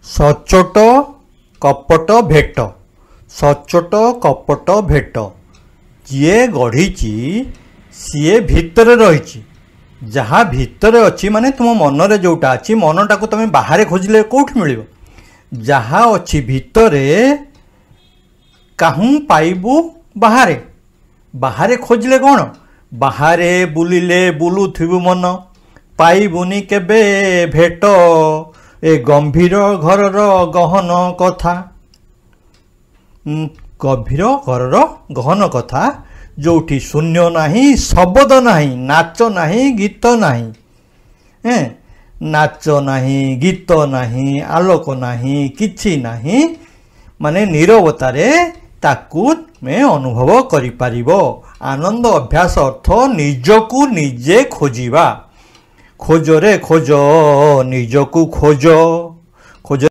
ସଚୋଟ କପଟ ଭେଟ, ସଚୋଟ କପଟ ଭେଟ। ଯିଏ ଗଢ଼ିଛି ସିଏ ଭିତରେ ରହିଛି। ଯାହା ଭିତରେ ଅଛି, ମାନେ ତୁମ ମନରେ ଯେଉଁଟା ଅଛି, ମନଟାକୁ ତୁମେ ବାହାରେ ଖୋଜିଲେ କେଉଁଠି ମିଳିବ? ଯାହା ଅଛି ଭିତରେ କାହୁଁ ପାଇବୁ ବାହାରେ? ବାହାରେ ଖୋଜିଲେ କ'ଣ? ବାହାରେ ବୁଲିଲେ ବୁଲୁଥିବୁ ମନ, ପାଇବୁନି କେବେ ଭେଟ। ଏ ଗମ୍ଭୀର ଘରର ଗହନ କଥା, ଗଭୀର ଘରର ଗହନ କଥା, ଯେଉଁଠି ଶୂନ୍ୟ ନାହିଁ, ଶବଦ ନାହିଁ, ନାଚ ନାହିଁ, ଗୀତ ନାହିଁ, ନାଚ ନାହିଁ, ଗୀତ ନାହିଁ, ଆଲୋକ ନାହିଁ, କିଛି ନାହିଁ, ମାନେ ନିରବତାରେ ତାକୁ ତୁମେ ଅନୁଭବ କରିପାରିବ। ଆନନ୍ଦ ଅଭ୍ୟାସ ଅର୍ଥ ନିଜକୁ ନିଜେ ଖୋଜିବା। ଖୋଜରେ ଖୋଜ, ନିଜକୁ ଖୋଜ, ଖୋଜ।